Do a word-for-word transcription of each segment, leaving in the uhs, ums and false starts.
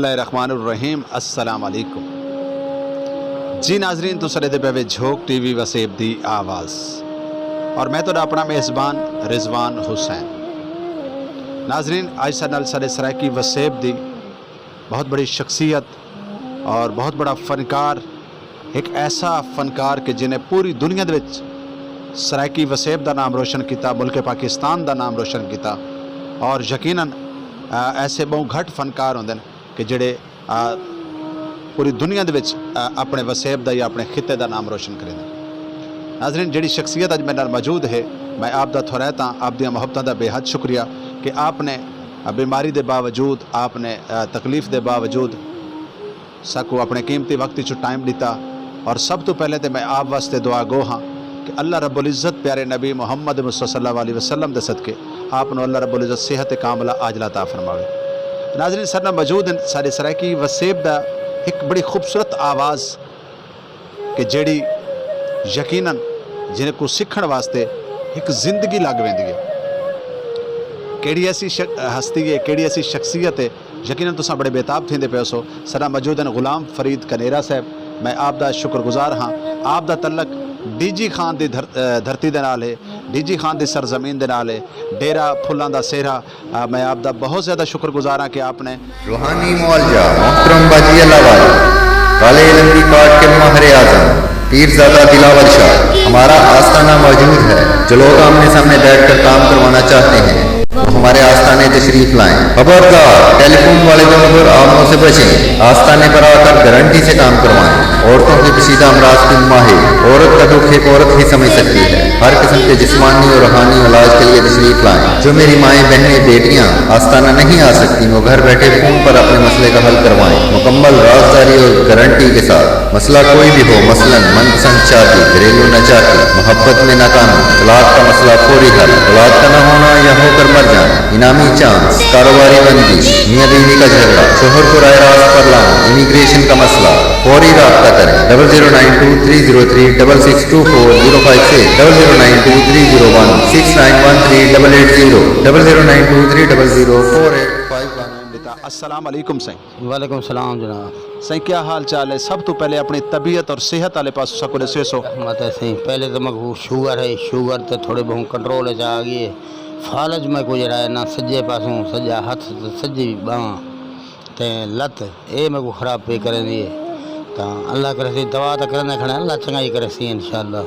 بسم اللہ الرحمن الرحیم۔ السلام علیکم جی ناظرین، تساں ݙیہدے پئے وے جھوک ٹی وی وسیب دی آواز، اور میں تہاݙا اپݨا میزبان رضوان حسین۔ ناظرین، اڄ ساݙے نال ساݙے سرائیکی وسیب دی بہت بڑی شخصیت اور بہت بڑا فنکار، ایک ایسا فنکار کہ جنہیں پوری دنیا دے وچ سرائیکی وسیب دا نام روشن کیتا، ملک پاکستان دا نام روشن کیتا، اور یقیناً، آ، ایسے ٻہوں گھٹ فنکار ہوندے نے کہ جڑے، آ، پوری دنیا دے وچ، آ، اپݨے وسیب دا یا اپݨے خطے دا نام روشن کریندے۔ ناظرین، جڑی شخصیت اڄ میݙے نال موجود ہے، میں آپ دا تھوریت ہاں، آپ دیاں محبتاں دا بے حد شکریہ کہ آپ نے، آ، بیماری دے باوجود، آپ نے، آ، تکلیف دے باوجود ساکوں اپݨے قیمتی وقت وچوں ٹائم ݙتا، اور سب توں پہلے تے میں آپ واسطے دعا گو ہاں کہ اللہ رب العزت پیارے نبی محمد مصطفیٰ صلی اللہ علیہ وسلم دے صدقے آپ نوں اللہ رب العزت صحت کاملہ عاجلہ عطا فرماوے۔ ناظرین، ساݙے نال موجود ہن ساݙے سرائیکی وسیب دا ہک بڑی خوبصورت آواز کہ جیڑھی یقیناً جنہیں کوں سکھݨ واسطے ہک زندگی لڳ ویندی ہے۔ کیڑھی ایسی شخ-، ہستی ہے، کیڑھی ایسی شخصیت ہے، یقیناً تساں بڑے بے تاب تھیندے پئے ہوسو۔ ساݙے نال موجود ہن غلام فرید کنیرا صاحب، میں آپ دا شکر گزار ہاں۔ آپ دا تعلق ڈی جی خان دی دھر-، اے، دھرتی دے نال ہے، ڈی جی خان دی سرزمین دے نال ہے، ڈیرہ پھلاں دا سہرا۔ آ، میں آپ دا بہت زیادہ شکر گزار ہاں کہ آپ نے روحانی معالجہ، محترم باجی اللہ والے، کالے علم دی کاٹ کے ماہر اعظم، پیرزادہ دلاور شاہ، ہمارا آستانہ موجود ہے۔ جو لوگ آمنے سامنے بیٹھ کر کام کروانا چاہتے ہیں، وہ ہمارے آستانے تشریف لائیں۔ خبردار، ٹیلی فون والے دونوں پر آموں سے بچیں، آستانے پر آ کر گارنٹی سے کام کروائیں۔ عورتوں کے پیچیدہ امراض کے ماہر، عورت کا دکھ ایک عورت ہی سمجھ سکتی ہے۔ ہر قسم کے جسمانی اور روحانی علاج کے لیے تشریف لائیں۔ جو میری مائیں، بہنیں، بیٹیاں آستانہ نہیں آ سکتی، وہ گھر بیٹھے فون پر اپنے مسئلے کا حل کروائیں، مکمل رازداری اور گارنٹی کے ساتھ۔ مسئلہ کوئی بھی ہو، مثلاً من پسند شادی، گھریلو ناچاکی، محبت میں ناکامی، طلاق کا مسئلہ فوری حل، اولاد کا نہ ہونا یا ہو کر مر جانا، انعامی چانس، کاروباری بندش، میاں بیوی کا جھگڑا، شوہر کو راہ راست پر لانا، امیگریشن کا مسئلہ، فوری رابطہ کریں، double zero nine two three zero three double six two four, zero five six, double zero nine two three zero one six nine one three double eight zero, double zero nine two three double zero four eight five one. السلام علیکم سائیں۔ وعلیکم السلام جناب۔ سائیں، کیا حال چال ہے؟ سب توں پہلے اپݨی طبیعت اور صحت والے پاسوں ساکوں ݙسیسو۔ رحمت ہے سائیں، پہلے تو میکوں شوگر ہے، شوگر تے تھوڑے بہت کنٹرول وچ آ ڳئی ہے۔ فالج میکوں جیڑھا ہے نا، سڄے پاسوں، سڄا ہتھ تے سڄی ٻانہہ تے لت، اے میکوں خراب پئی کریندی ہے۔ تاں اللہ کریسی، دوا تاں کریندے کھڑے، اللہ چنڳائی کریسی انشاءاللہ۔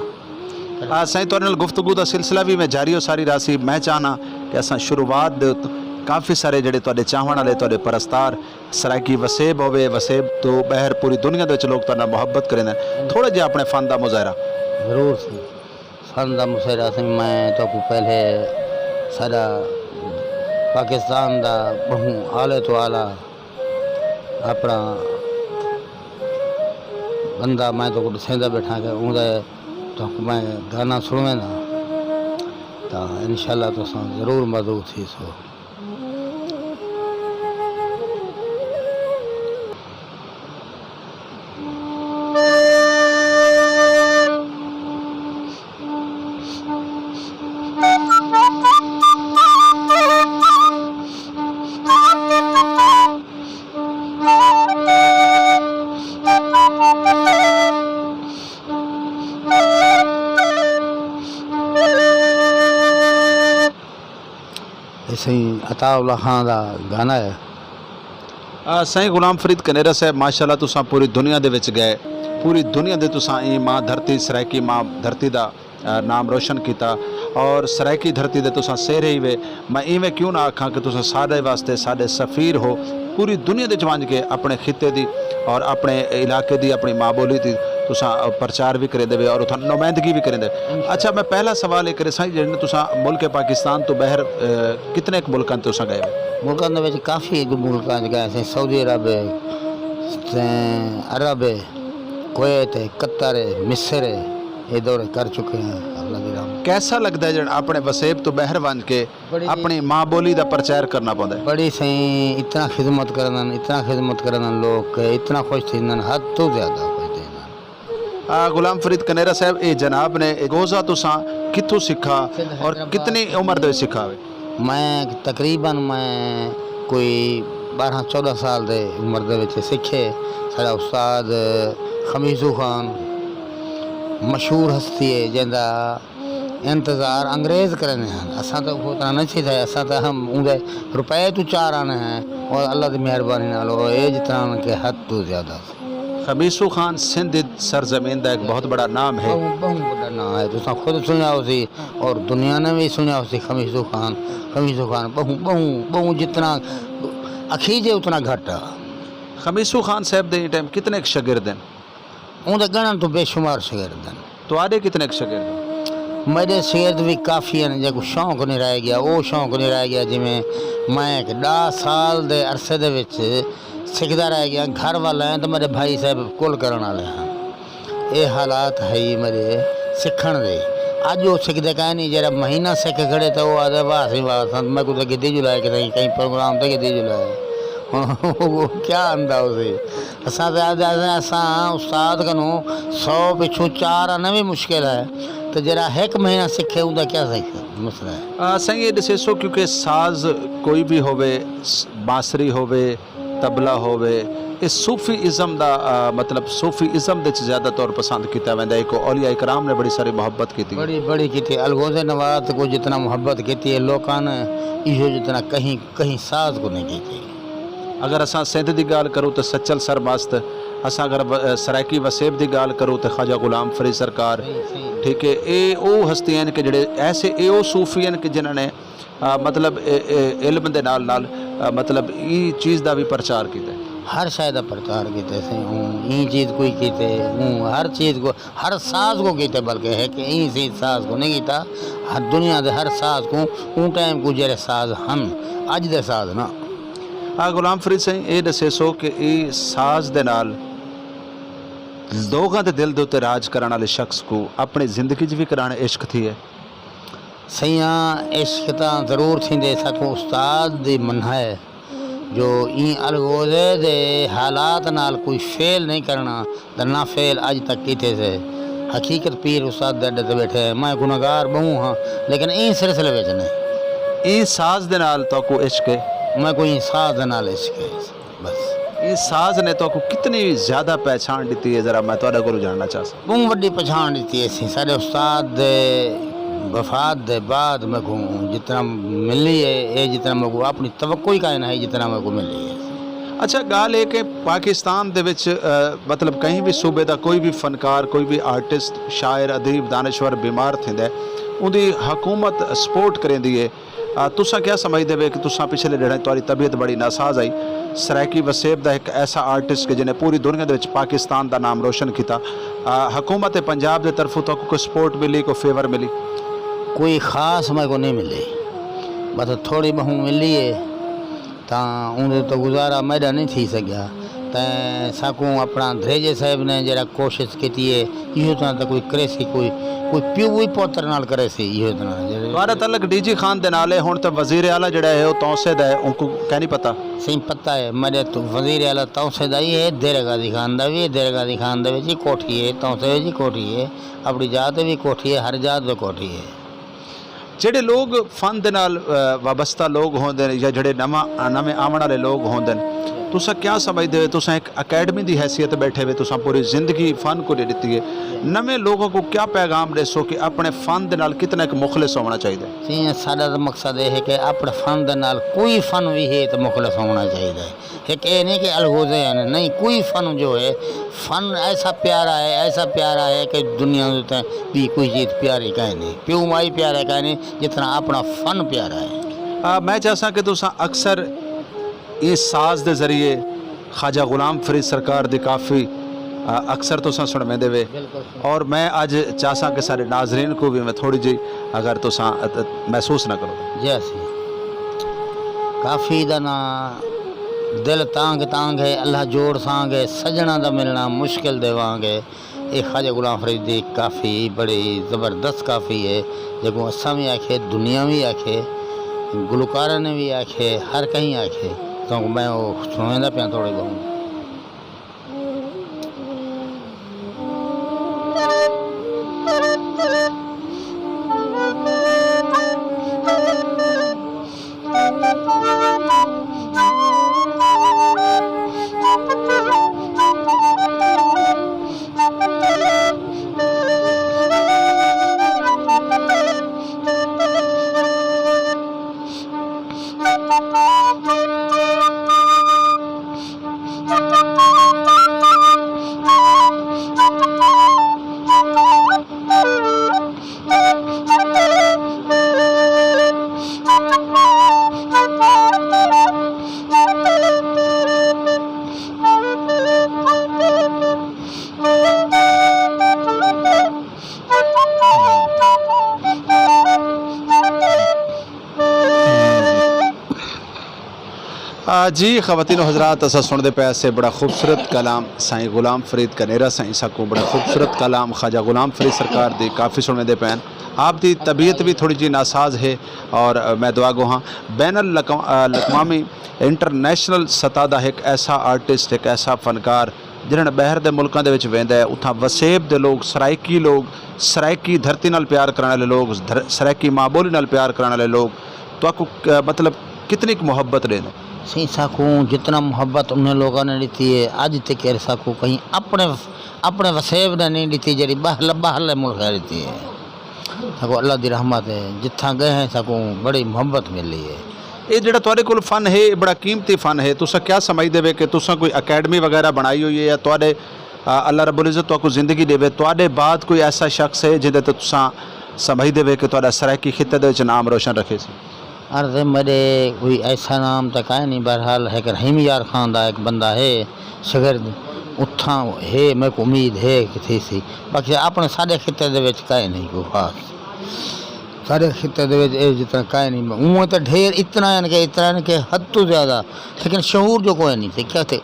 آ، سائیں، تہاݙے نال گفتگو دا سلسلہ وی میں جاری و ساری رہسی۔ میں چاہنا کہ اساں شروعات دے ات-، کافی سارے جڑے تہاݙے چاہوݨ والے، تہاݙے پرستار سرائیکی وسیب ہووے، وسیب توں ٻاہر پوری دنیا دے وچ لوک تہاݙے نال محبت کریندے، تھوڑا جیہا اپݨے فن دا مظاہرہ۔ ضرور سائیں، فن دا مظاہرہ سائیں، میں تہاکوں پہلے ساݙا پاکستان دا ٻہوں اعلیٰ توں اعلیٰ اپݨا بندہ میں تہاکوں ݙسیندا ٻیٹھاں کہ اوندا تہاکوں میں گانا سݨوینداں، تاں انشاءاللہ تساں ضرور مدعو تھیسو۔ اے سائیں عطا اللہ خان دا گانا ہے۔ آ، سائیں غلام فرید کنیرا صاحب، ماشاءاللہ تساں پوری دنیا دے وچ ڳئے، پوری دنیا دے تساں ایں ماں دھرتی، سرائیکی ماں دھرتی دا، آ، نام روشن کیتا، اور سرائیکی دھرتی دے تساں سہرے ہی وے۔ میں ایویں کیوں نہ آکھاں کہ تساں ساݙے واسطے ساݙے سفیر ہو، پوری دنیا دے وچ ونڄ کے اپݨے خطے دی اور اپݨے علاقے دی، اپݨی ماں ٻولی دی تساں پرچار وی کریندے وے اور اتھاں نمائندگی وی کریندے۔ اچھا، میں پہلا سوال اے کریساں، جیڑھے تساں ملک پاکستان توں ٻاہر، اے، کتنے ک ملکاں تے تساں ڳئے وے؟ ملکاں دے وچ کافی ملکاں وچ ڳئے سئیں، سعودی عرب ہے، تے عرب ہے، کویت ہے، قطر ہے، مصر ہے، اے دورے کر چکے ہیں اللہ دی رحمت۔ کیسا لڳدا ہے جیڑھا اپݨے وسیب توں ٻاہر ونڄ کے بڑی اپݨی ماں ٻولی دا پرچار کرݨا پوندا ہے؟ بڑی سائیں، اتنا خدمت کریندن، اتنا خدمت کریندن لوک کہ اتنا خوش تھیندن، حد توں زیادہ خوش تھیندن۔ آ، غلام فرید کنیرا صاحب، اے جناب نے، اے گوزہ تساں کتھوں سکھا اور کتنی عمر دے وچ سکھا وے؟ میں تقریباً، میں کوئی ٻارہاں چوݙاں سال دے عمر دے وچ سکھے۔ ساݙا استاد خمیسو خان مشہور ہستی ہے، جیندا انتظار انگریز کریندے ہن۔ اساں تاں اتنا نہیں سیکھا ہے، اساں تاں ہم اوندے روپے توں چار آنے ہیں، اور اللہ دی مہربانی نال او اے جتنا ان کے حد توں زیادہ۔ خمیسو خان سندھ دی سرزمین دا ایک بہت بڑا نام ہے۔ ٻہوں، ٻہوں وݙا ناں ہے، تساں خود سُݨیا ہوسی اور دنیا نے وی سُݨیا ہوسی۔ خمیسو خان، خمیسو خان ٻہوں، ٻہوں، ٻہوں جتنا اکھیجے اتنا گھٹ ہے۔ خمیسو خان صاحب دے ایں ٹائم کتنے ک شاگرد ہیں؟ اوندے ڳݨݨ توں بے شمار شاگرد ہیں۔ تہاݙے کتنے ک شاگرد ہیں؟ میݙے شاگرد وی کافی ہیں، جیکوں شوق نہیں رہ ڳیا، او شوق نہیں رہ ڳیا۔ جیویں میں ہک ݙاہ سال دے عرصے دے وچ سکھدا رہ ڳیا، گھر والا ہیں تے میݙے بھائی صاحب کل کرݨ والے ہیں۔ اے حالات ہئی میݙے سکھݨ دے۔ اڄ او سکھدے کائے نہیں، جیڑھا مہینہ سکھ کھڑے تے او آہدے، "واہ سئیں واہ، اساں میکوں تے گھدی جلائے کہیں، کہیں پروگرام تے گھدی جلائے۔" ہݨ او کیا آندا ہوسی؟ اساں تے آہدے، اساں، اساں استاد کنوں سو پچھوں چار آنا وی مشکل ہے، تے جیڑھا ہک مہینہ سکھے، اوندا کیا سکھ مسئلہ ہے؟ آ، سائیں، اے ݙسیسو، کیونکہ ساز کوئی بھی ہووے، س-، بانسری ہووے، طبلہ ہووے، اے صوفی ازم دا، آ، مطلب، صوفی ازم دے وچ زیادہ طور پسند کیتا ویندا ہے، کو اولیاء کرام نے بڑی ساری محبت کیتی۔ بڑی، بڑی کیتی۔ الغوزے نواز کوں جتنا محبت کیتی ہے لوکاں نے، ایہو جتنا کہیں، کہیں ساز کوں نہیں کیتی۔ اگر اساں سندھ دی ڳالھ کروں تے سچل سرمست، اساں اگر و-، سرائیکی وسیب دی ڳالھ کروں تے خواجہ غلام فرید سرکار، صحیح، صحیح۔ ٹھیک ہے، اے او ہستی ہیں کہ جڑے ایسے، اے او صوفی ہیں کہ جنہاں نے، آ، مطلب، اے، اے علم دے نال نال، آ، مطلب، ایں چیز دا بھی پرچار کیتے۔ ہر شے دا پرچار کیتے سئیں، اوں ایں چیز کوئی کیتے، اوں ہر چیز کو، ہر ساز کو کیتے، بلکہ ہک ایں سی ساز کو نہیں کیتا، ہر دنیا دے ہر ساز کو، اوں ٹائم کو جڑے ساز ہن، اج دے ساز نہ۔ آ، غلام فرید سئیں، اے ݙسیسو کہ ایں ساز دے نال لوگاں دے دل دے اتے راج کرݨ والے شخص کو اپݨی زندگی 'چ بھی کراݨ عشق تھی ہے؟ سئیاں، عشق تاں ضرور تھیندے، ساکوں استاد دی منہا ہے جو ایں الغوزے دے حالات نال کوئی فعل نہیں کرݨا، تے نہ فعل اڄ تک کیتے سے۔ حقیقت پیر استاد دے اݙے تے ٻیٹھے ہیں، میں گنہگار ٻہوں ہاں، لیکن ایں سلسلے وچ نہیں۔ ایں ساز دے نال تہاکوں عشق ہے؟ میکوں ایں ساز دے نال عشق ہے۔ بس۔ ایں ساز نے تہاکوں کتنی زیادہ پہچان ݙتی ہے، ذرا میں تہاݙے کولوں جاننا چاہساں۔ ٻہوں وݙی پہچان ݙتی ہے سئیں، ساݙے استاد دے وفات دے بعد میکوں جتنا ملی ہے، اے جتنا میکوں اپݨی توقع ہی کائنی ہے جتنا میکوں ملی ہے۔ اچھا، ڳالھ ہے کہ پاکستان دے وچ، آ، مطلب، کہیں بھی صوبے دا کوئی بھی فنکار، کوئی بھی آرٹسٹ، شاعر، ادیب، دانشور بیمار تھیندا ہے، اوندی حکومت سپورٹ کریندی ہے۔ آ، تساں کیا سمجھدے وے کہ تساں پچھلے ݙینہاں تہاݙی طبیعت بڑی ناساز آئی، سرائیکی وسیب دا ہک ایسا آرٹسٹ کہ جنہیں پوری دنیا دے وچ پاکستان دا نام روشن کیتا، آ، حکومت پنجاب دے طرفوں تہاکوں کوئی سپورٹ ملی، کوئی فیور ملی؟ کوئی خاص میکوں نہیں ملی، بس تھوڑی ٻہوں ملی ہے، تاں اوندے توں گزارا میݙا نہیں تھی سڳیا۔ تے ساکوں اپݨا دھریجے صاحب نے جیڑھا کوشش کیتی ہے، ایہو طرح تاں کوئی کریسی، کوئی، کوئی پیو وی پوتر نال کریسی، ایہو طرح جیڑھے۔ تہاݙا تعلق ڈی جی خان دے نال ہے، ہݨ تے وزیر اعلیٰ جیڑھا ہے، او تونسے دا ہے، اونکوں کائنی پتہ؟ سئیں، پتہ ہے، میݙے تو وزیر اعلیٰ تونسے دا ہی ہے، دیرہ غازی خان دا وی ہے، دیرہ غازی خان دے وچ ہی کوٹھی ہے، تونسے وچ ہی کوٹھی ہے، اپݨی جاہ تے وی کوٹھی ہے، ہر جاہ تے کوٹھی ہے۔ جیڑھے لوگ فن دے نال، آ، وابستہ لوگ ہوندن یا جیڑھے نواں، آ، نویں آوݨ والے لوگ ہوندن، تساں کیا سمجھدے ہو؟ تساں ہک اکیڈمی دی حیثیت بیٹھے ہوئے، تساں پوری زندگی فن کو ݙے ݙتی ہے، نویں لوگوں کو کیا پیغام ݙیسو کہ اپݨے فن دے نال کتنا ہک مخلص ہووݨا چاہیدا ہے؟ سئیں، ساݙا تاں مقصد اے ہے کہ اپݨے فن دے نال کوئی فن وی ہے تاں مخلص ہووݨا چاہیدا ہے۔ ہک اے نہیں کہ الغوزے ہیں، نہیں، کوئی فن جو ہے، فن ایسا پیارا ہے، ایسا پیارا ہے کہ دنیا دے تے ٻی کوئی چیز پیاری کائنی، پیو مائی پیارا کائنی جتنا اپݨا فن پیارا ہے۔ آ، میں چاہساں کہ تساں اکثر ایں ساز دے ذریعے خواجہ غلام فرید سرکار دی کافی، آ، اکثر تساں سݨویندے وے۔ بالکل۔ اور میں اڄ چاہساں کہ سارے ناظرین کو بھی میں تھوڑی جی اگر تساں ات-، ات-، محسوس نہ کرو۔ جی سئیں۔ کافی دا ناں دل تانگھ تانگھ ہے، اللہ جوڑ سانگھ ہے، سڄݨاں دا ملݨا مشکل دے وانگ ہے۔ اے خواجہ غلام فرید دی کافی بڑی زبردست کافی ہے، جیکوں اساں وی آکھے، دنیا وی آکھے، گلوکاراں نے وی آکھے، ہر کہیں آکھے۔ تہاکوں میں او سݨویندا پیاں تھوڑی ٻہوں۔ آ جی خواتین و حضرات، اساں سݨدے پئے سے بڑا خوبصورت کلام سائیں غلام فرید کنیرا سائیں ساکوں بڑا خوبصورت کلام خواجہ غلام فرید سرکار دی کافی سݨویندے پئے ہن۔ آپ دی طبیعت وی تھوڑی جی ناساز ہے، اور میں دعا گو ہاں بین الاقوامی انٹرنیشنل سطح دا ہک ایسا آرٹسٹ، ہک ایسا فنکار جنہاں ٻاہر دے ملکاں دے وچ ویندا ہے، اتھاں وسیب دے لوگ، سرائیکی لوگ، سرائیکی دھرتی نال پیار کرݨ والے لوگ، دھر-، سرائیکی ماں ٻولی نال پیار کرݨ والے لوگ تہاکوں ک-، مطلب کتنی ک محبت ݙیندے؟ سئیں، ساکوں جتنا محبت انہیں لوگاں نے ݙتی ہے، اڄ تک ساکوں کہیں اپݨے، اپݨے وسیب نے نہیں ݙتی، جیڑھی ٻاہر، ٻاہرلے ملک ہے ݙتی ہے۔ ساکوں اللہ دی رحمت ہے، جتھاں ڳئے ہیں ساکوں بڑی محبت ملی ہے۔ اے جیڑھا تہاݙے کول فن ہے، اے بڑا قیمتی فن ہے۔ تساں کیا سمجھدے وے کہ تساں کوئی اکیڈمی وغیرہ بݨائی ہوئی ہے یا تہاݙے، آ، اللہ رب العزت تہاکوں زندگی ݙیوے، تہاݙے بعد کوئی ایسا شخص ہے جیندے تے تساں سمجھدے وے کہ تہاݙا سرائیکی خطے دے وچ نام روشن رکھیسی؟ عرض ہے میݙے کوئی ایسا نام تاں کائے نہیں، بہرحال ہک رحیم یار خان دا ہک بندہ ہے، شاگرد اتھاں ہے، میکوں امید ہے کہ تھیسی، باقی اپݨے ساݙے خطے دے وچ کائے نہیں کوئی خاص، ساݙے خطے دے وچ اے جتنا کائے نہیں، اوں تاں ڈھیر اتنا ہن کہ، اتنا ہن کہ حد توں زیادہ، لیکن شعور جو کوئی نہیں، تے کیا تھے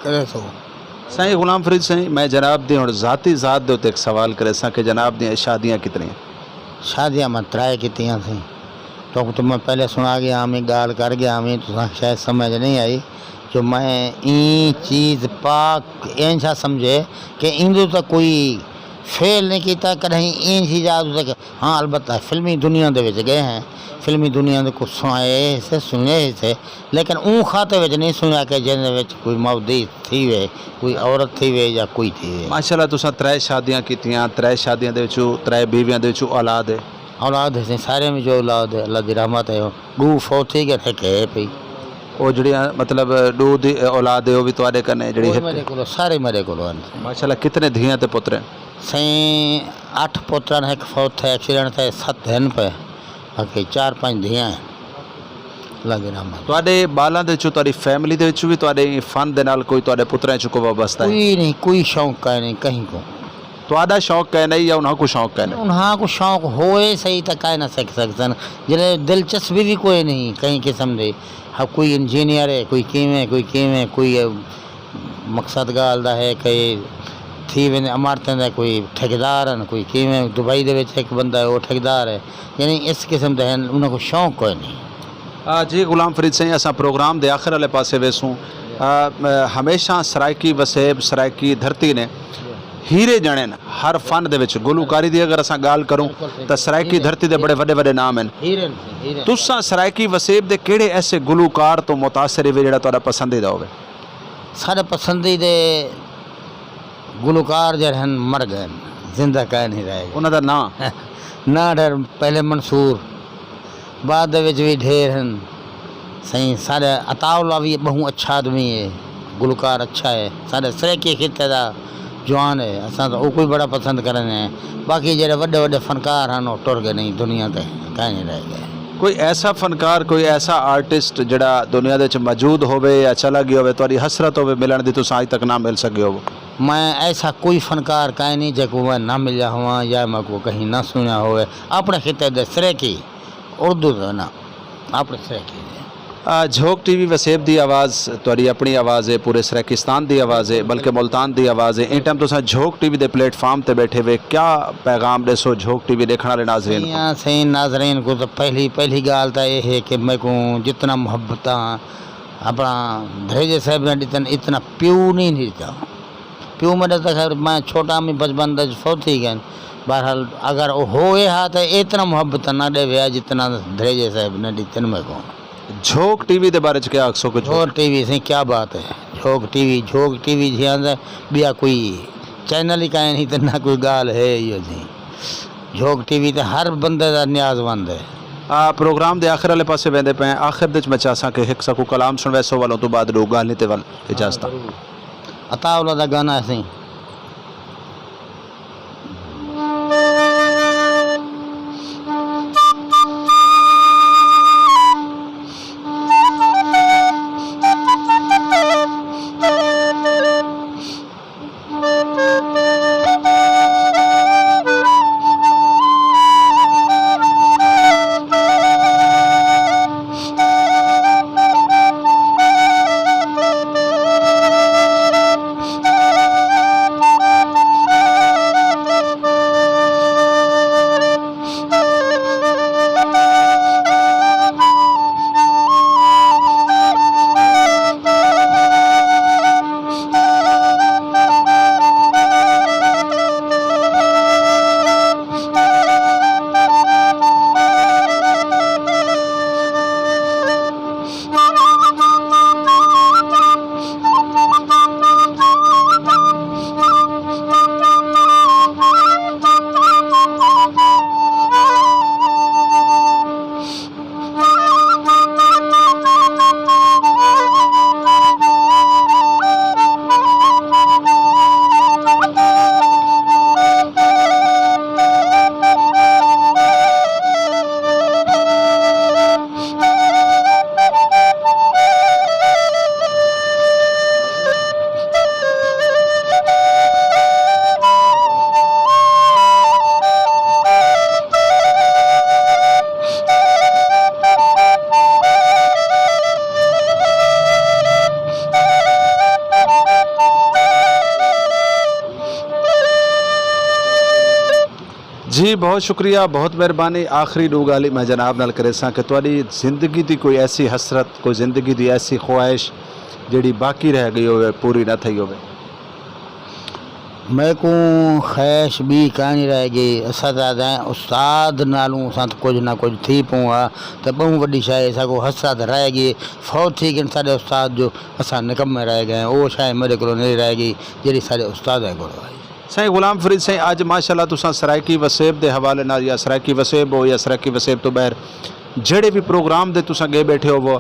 کرے سو۔ سائیں غلام فرید سائیں، میں جناب دی ہݨ ذاتی ذات دے اُتے ہک سوال کریساں کہ جناب دیاں شادیاں کتنی ہیں؟ شادیاں میں ترائے کیتیاں سی۔ تہاکوں تاں میں پہلے سݨا ڳیا ہاں، ڳالھ کر ڳیا ہاں، تساں شاید سمجھ نہیں آئی جو میں ایں چیز پاک اینجھا سمجھے کہ ایندو تاں کوئی فیل نہیں کیتا، کݙاہیں اینجھی یاد اُتے کہ ہاں، البتہ فلمی دنیا دے وچ ڳئے ہیں، فلمی دنیا دے کوں سݨائے سے، سُݨے سے، لیکن اوں خطے وچ نہیں سُݨیا کہ جیندے وچ کوئی مودی تھی وے، کوئی عورت تھی وے یا کوئی تھی وے۔ ماشاءاللہ، تساں ترے شادیاں کیتیاں، ترے شادیاں دے وچوں، ترے بیویاں دے وچوں اولاد ہے؟ اولاد ہے سئیں، سارے وچوں اولاد ہے، اللہ دی رحمت ہے۔ ݙو فوت تھی ڳئے، ہک ہے پئی۔ او جیڑھیاں، مطلب، ݙو دی اولاد ہے، او وی تہاݙے کنے جیڑھی او ہک؟ میݙے کولو، سارے میݙے کولو ہن۔ ماشاءاللہ، کتنے دھیاں تے پتر ہیں؟ سئیں، اٹھ پتر ہن، ہک فوت ہے ایکسیڈنٹ تے، ست ہن پئے، باقی چار پنج دھیاں ہیں۔ اللہ دی رحمت۔ تہاݙے ٻالاں دے وچوں، تہاݙی فیملی دے وچوں وی تہاݙے فن دے نال کوئی تہاݙے پتراں وچوں کوئی وابستہ ہے؟ کوئی نہیں، کوئی شوق کائے نہیں کہیں کوں۔ تہاݙا شوق کائے نہیں یا انہاں کوں شوق کائے نہیں؟ انہاں کوں شوق ہوئے سہی تاں کائے نہ سکھ سڳسن، جیڑھے دلچسپی وی کوئی نہیں کہیں قسم دی۔ ہا، کوئی انجینئر ہے، کوئی کیویں، کوئی کیویں، کوئی مقصد ڳالھ دا ہے کہ تھی ویندے عمارتیں دا کوئی ٹھیکیدار ہن، کوئی کیویں، دبئی دے وچ ہک بندہ ہے، او ٹھیکیدار ہے، یعنی اس قسم دے ہن، انہاں کوں شوق کوئی نہیں۔ آ، جی غلام فرید سئیں، اساں پروگرام دے آخر والے پاسے ویسوں۔ آ، م-، ہمیشہ سرائیکی وسیب، سرائیکی دھرتی نے ہیرے ڄݨے ہن ہر فن دے وچ۔ گلوکاری دی اگر اساں ڳالھ کروں تاں سرائیکی دھرتی دے بڑے وݙے وݙے نام ہن۔ ہیرے ہن، ہیرے ہن۔ تساں سرائیکی وسیب دے کیڑھے ایسے گلوکار توں متاثر ہوئے جیڑھا تہاݙا پسندیدہ ہووے؟ ساݙے پسندیدے گلوکار جیڑھے ہن مر ڳئے ہن، زندہ کائے نہیں رہ ڳئے۔ انہاں دا ناں؟ ناں ڈھیر، پہلے منصور، بعد دے وچ وی ڈھیر ہن۔ سئیں، ساݙے عطا اللہ وی ٻہوں اچھا آدمی ہے، گلوکار اچھا ہے، ساݙے سرائیکی خطے دا جوان ہے، اساں تاں اوکوں وی بڑا پسند کریندے ہیں۔ باقی جیڑھے وݙے وݙے فنکار ہن، او ٹر ڳئے نہیں، دنیا تے کائے نہیں رہ ڳئے۔ کوئی ایسا فنکار، کوئی ایسا آرٹسٹ جیڑھا دنیا دے وچ موجود ہووے یا چلا ڳیا ہووے، تہاݙی حسرت ہووے ملݨ دی، تساں اڄ تک نہ مل سڳے ہووو؟ میں ایسا کوئی فنکار کائے نہیں جیکوں میں نہ ملیا ہوواں یا میکوں کہیں نہ سُݨیا ہووے۔ اپݨے خطے دے سرائیکی، اردو دے نہ، اپݨے سرائیکی دے۔ آ، جھوک ٹی وی وسیب دی آواز، تہاݙی اپݨی آواز ہے، پورے سرائیکستان دی آواز ہے، بلکہ ملتان دی آواز ہے۔ ایں ٹائم تساں جھوک ٹی وی دے پلیٹ فارم تے ٻیٹھے وے، کیا پیغام ݙیسو جھوک ٹی وی ݙیکھݨ والے ناظرین کوں؟ سئیں، سئیں، ناظرین کوں تاں پہلی، پہلی ڳالھ تاں اے ہے کہ میکوں جتنا محبتاں اپݨا دھریجے صاحب نے ݙتن، اتنا پیو نہیں ݙتا۔ پیو میݙا تاں خیر میں چھوٹا ہمی، بچپن دے وچ فوت تھی ڳئے۔ بہرحال اگر او ہوئے ہا تاں اتنا محبت نہ ݙیوے ہا جتنا دھریجے صاحب نے ݙتن میکوں۔ جھوک ٹی وی دے بارے چ کیا آکھسو کجھ؟ جھوک ٹی وی سئیں کیا بات ہے۔ جھوک ٹی وی، جھوک ٹی وی جیہاں دا ٻیا کوئی چینل ہی کائے نہیں تے نہ کوئی ڳالھ ہے ایہو جی۔ جھوک ٹی وی تے ہر بندے دا نیاز مند ہے۔ آ، پروگرام دے آخر والے پاسے ویندے پئے ہیں۔ آخر دے وچ میں چاہساں کہ ہک ساکوں کلام سݨویسو، ول اوں توں بعد ݙو ڳالھیں تے ول اجازتاں۔ عطا اللہ دا گانا ہے سئیں۔ جی بہت شکریہ، بہت مہربانی۔ آخری ݙو ڳالھیں میں جناب نال کریساں کہ تہاݙی زندگی دی کوئی ایسی حسرت، کوئی زندگی دی ایسی خواہش جیڑھی باقی رہ ڳئی ہووے، پوری نہ تھئی ہووے؟ میکوں خواہش ٻی کائنی رہ ڳئی۔ اساں تاں آہدے ہیں استاد نالوں اساں تاں کجھ نہ کجھ تھی پوں ہا، تے ٻہوں وݙی شے ساکوں حسرت رہ ڳئی۔ فوت تھی ڳئن ساݙے استاد جو اساں نکمے رہ ڳئے ہیں۔ او شے میݙے کولوں نئیں رہ ڳئی جیڑھی ساݙے استاداں کولوں ہئی۔ سائیں غلام فرید سائیں، اڄ ماشاءاللہ تساں سرائیکی وسیب دے حوالے نال، یا سرائیکی وسیب ہو یا سرائیکی وسیب توں ٻاہر جیڑھے وی پروگرام دے تساں ڳئے ٻیٹھے ہووو،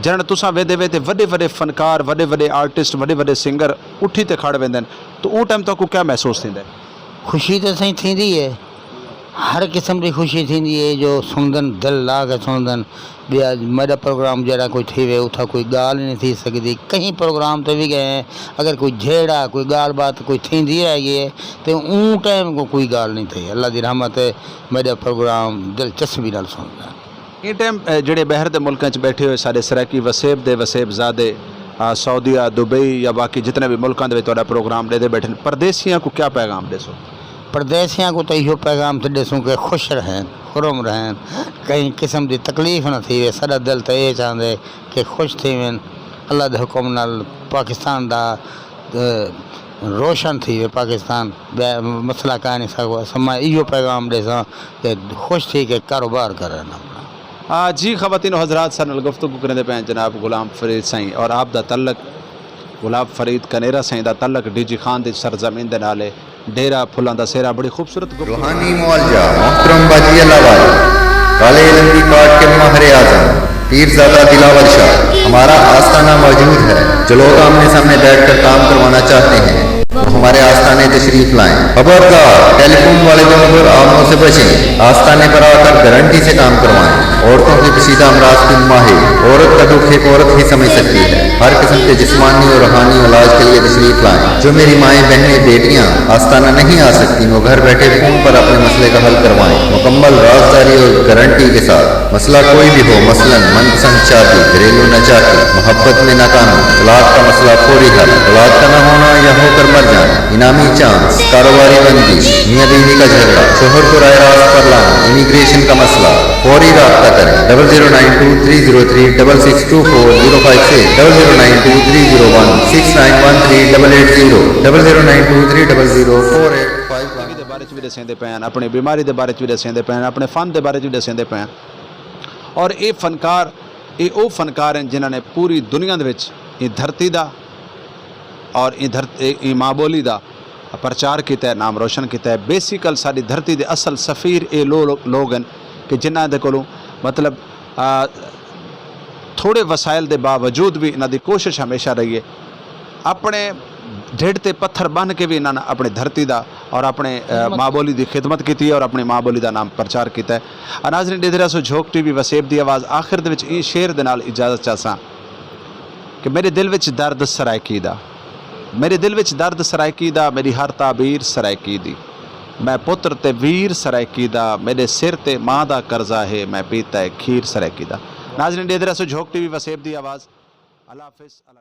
جݙݨ تساں ویندے وے تے وݙے وݙے فنکار، وݙے وݙے آرٹسٹ، وݙے وݙے سنگر اٹھی تے کھڑ ویندن، تاں اوں ٹائم تہاکوں کیا محسوس تھیندا ہے؟ خوشی تاں سائیں تھیندی ہے، ہر قسم دی خوشی تھیندی ہے جو سݨدن، دل لا کے سݨدن۔ ٻیا میݙا پروگرام جیڑھا کوئی تھیوے، اتھاں کوئی ڳالھ نئیں تھی سڳدی۔ کہیں پروگرام تے وی ڳئے ہیں، اگر کوئی جھیڑا، کوئی ڳالھ بات کوئی تھیندی رہ ڳئی ہے تے اوں ٹائم کوں کوئی ڳالھ نئیں تھئی۔ اللہ دی رحمت ہے، میݙا پروگرام دلچسپی نال سݨدن۔ ایں ٹائم جیڑھے ٻاہر دے ملکاں اچ ٻیٹھے ہوئے ساݙے سرائیکی وسیب دے وسیب زادے، سعودیہ، دبئی یا باقی جتنے وی ملکاں دے وچ تہاݙا پروگرام ݙیہدے ٻیٹھن، پردیسیاں کوں کیا پیغام ݙیسو؟ پردیسیاں کوں تاں ایہو پیغام تاں ݙیسوں کہ خوش رہن، خرم رہن، کہیں قسم دی تکلیف نہ تھیوے۔ ساݙا دل تاں اے چاہندے کہ خوش تھیون، اللہ دے حکم نال پاکستان دا روشن تھیوے پاکستان۔ ٻیا مسئلہ کائنی ساکوں، اساں میں ایہو پیغام ݙیساں کہ خوش تھی کے کاروبار کرن اپݨا۔ جی خواتین و حضرات، ساݙے نال گفتگو کریندے پئے ہیں جناب غلام فرید سائیں، اور آپ دا تعلق غلام فرید کنیرا سائیں دا تعلق ڈی جی خان دی سرزمین دے نال ہے۔ ڈیرہ پھلاں دا سہرا۔ بڑی خوبصورت گفتگو۔ روحانی معالجہ محترم باجی اللہ والی، کالے علم دی کاٹ کے ماہر اعظم پیرزادہ دلاور شاہ ہمارا آستانہ موجود ہے۔ جو لوگ آمنے سامنے بیٹھ کر کام کروانا چاہتے ہیں وہ ہمارے آستانے تشریف لائیں۔ خبردار، ٹیلی فون والے دونوں پر آمنوں سے بچیں، آستانے پر آ کر گارنٹی سے کام کروائیں۔ عورتوں کے پیچیدہ امراض کے ماہر، عورت کا دکھ ایک عورت ہی سمجھ سکتی ہے۔ ہر قسم کے جسمانی اور روحانی علاج کے لیے تشریف لائیں۔ جو میری مائیں، بہنیں، بیٹیاں آستانہ نہیں آ سکتیں، وہ گھر بیٹھے فون پر اپنے مسئلے کا حل کروائیں، مکمل رازداری اور گارنٹی کے ساتھ۔ مسئلہ کوئی بھی ہو، مثلا من پسند شادی، گھریلو ناچاکی، محبت میں ناکامی، اولاد کا مسئلہ، فوری حل، اولاد کا نہ ہونا یا ہو کر مر جانا، انعامی چانس، کاروباری بندش، میاں بیوی کا جھگڑا، شوہر کو راہ راست پر لانا، امیگریشن کا مسئلہ، فوری رابطہ کریں، double zero nine two three zero three double six two four zero five six, double zero nine two three zero one six nine one three double eight zero, double zero nine two three double zero four eight five one. دے بارے چ وی ݙسیندے پئے ہن، اپݨی بیماری دے بارے چ وی ݙسیندے پئے ہن، اپݨے فن دے بارے چ وی ݙسیندے پئے ہن۔ اور اے فنکار، اے او فنکار ہن جنہاں نے پوری دنیا دے وچ ایں دھرتی دا اور ایں دھرت ایں ماں ٻولی دا پرچار کیتا ہے، نام روشن کیتا ہے۔ بیسیکل ساݙی دھرتی دے اصل سفیر اے لو لوگ ہن کہ جنہاں دے کولوں مطلب تھوڑے وسائل دے باوجود وی انہاں دی کوشش ہمیشہ رہی ہے۔ اپݨے ڈھڈ تے پتھر ٻنھ کے وی انہاں اپݨی دھرتی دا اور اپݨے ماں ٻولی دی خدمت کیتی ہے اور اپݨی ماں ٻولی دا نام پرچار کیتا ہے۔ ناظرین ݙیہدے رہسو جھوک ٹی وی وسیب دی آواز۔ آخر دے وچ ایں شعر دے نال اجازت چاہساں کہ میݙے دل وچ درد سرائیکی دا، میݙے دل وچ درد سرائیکی دا، میݙی ہر تعبیر سرائیکی دی۔ میں پتر تے ویر سرائیکی دا، میݙے سر تے ماں دا قرضہ ہے، میں پیتا ہے کھیر سرائیکی دا۔ ناظرین ݙیہدے رہسو جھوک ٹی وی وسیب دی آواز۔ اللہ حافظ، اللہ